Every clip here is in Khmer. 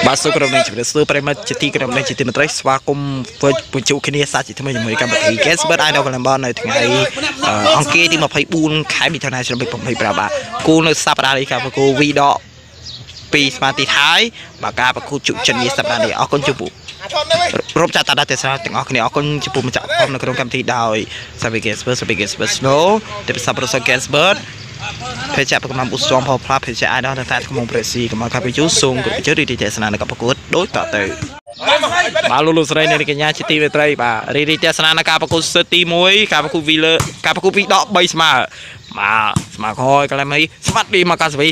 បាទសូមក្រុមនេះជម្រាបសួរប្រិយមិត្តជាទីក្រុមនេះជាទីមេត្រីស្វាគមន៍វិបញ្ជុគ្នាសាជាថ្មីជាមួយកម្មវិធី Gasbird Idol Colombo នៅថ្ងៃអង្គារទី24ខែមិថុនាឆ្នាំ2025បាទគូនៅសប្តាហ៍នេះការប្រគូវីដកពីស្មាទីថៃបាទការប្រគូជុចិននេះសប្តាហ៍នេះអរគុណចំពោះរົບចាត់តាទេសនាទាំងអស់គ្នាអរគុណចំពោះម្ចាស់ផងនៅក្នុងកម្មវិធីដោយ Sabi Gasbird Sabi Gasbird Snow ទេពសាប្រស Gasbird ភេជ្ជៈប្រកំឧស្សមផលផ្លាភេជ្ជៈអាយដល់តែក្នុងព្រះស៊ីកំកាពីជូសូមគ្រប់ជឿរីកទេសនានៅកប្រកួតដូចតទៅបាទលោកលោកស្រីអ្នកកញ្ញាជាទីមេត្រីបាទរីកទេសនានៅការប្រកួតសឹកទី1ការប្រកួតវីលើការប្រកួតវីដក3ស្មើបាទស្មើខយកន្លែងនេះស្មាត់ឌីមកកាសវី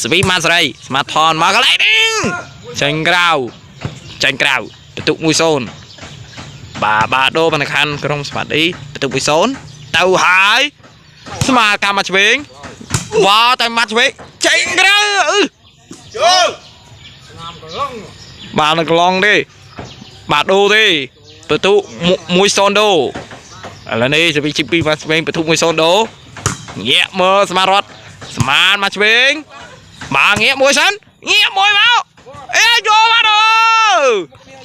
សវីម៉ាសេរីស្មាថនមកកន្លែងនេះចេញក្រៅចេញក្រៅបន្ទុក1-0បាទបាទដូរបណ្ឌខណ្ឌក្រុមស្មាត់ឌីបន្ទុក1-0ទៅហើយស្មាកម្មឆ្វេង វ៉ាតែម៉ាត់ឆ្វេងចេញក្រៅអឺ ចូល បាទនៅកន្លងទេបាទដូរទេបន្ទុ1 0ដូឥឡូវនេះសវីជីពីម៉ាត់ឆ្វេងបន្ទុ1 0ដូងាកមើលស្មារត់ស្មានមកឆ្វេងបាទងាកមួយសិនងាកមួយមកអេយកបាទអើ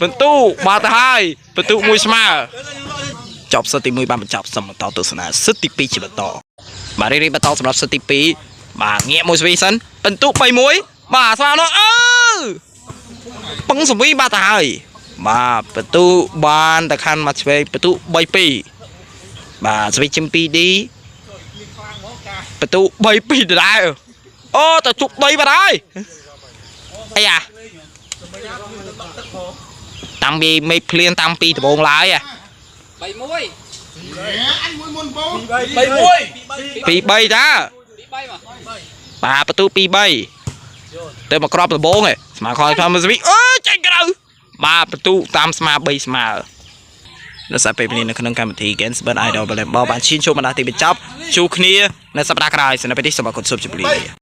បន្ទុបាទទៅហើយបន្ទុមួយស្មើចប់សិតទី1បានបញ្ចប់សូមបន្តទស្សនាសិតទី2ជាបន្តបាទរីកបន្តសម្រាប់សិតទី2បាទងាកមួយស្វីសិនបន្ទុ3 1បាទស្មើនោះអឺ ពឹងសវីបាត់ទៅហើយបាទបន្ទូបានតែខាន់មកឆ្វេងបន្ទូ3 2បាទស្វីជិម 2D បន្ទូ3 2ដដែលអូទៅជុក3បាត់ហើយអាយ៉ាតាំងពីមេឃភ្លៀងតាំងពីដំបងឡើយ 3 1 អញមួយមុនបង 2 3តា 2 3មក បាទបន្ទូ2 3ទៅមកក្របដំបងឯងស្មាខយតាមស្វីអើចេញក្រៅបាទបន្ទូតាមស្មា3ស្មើនៅសប្តាហ៍ពេលនេះនៅក្នុងកម្មវិធី Gainsbird Idol Volleyball បានឈានចូលមកដល់ទីបញ្ចប់ជួបគ្នានៅសប្តាហ៍ក្រោយសម្រាប់ពេលនេះសូមអរគុណសូមជម្រាបលា។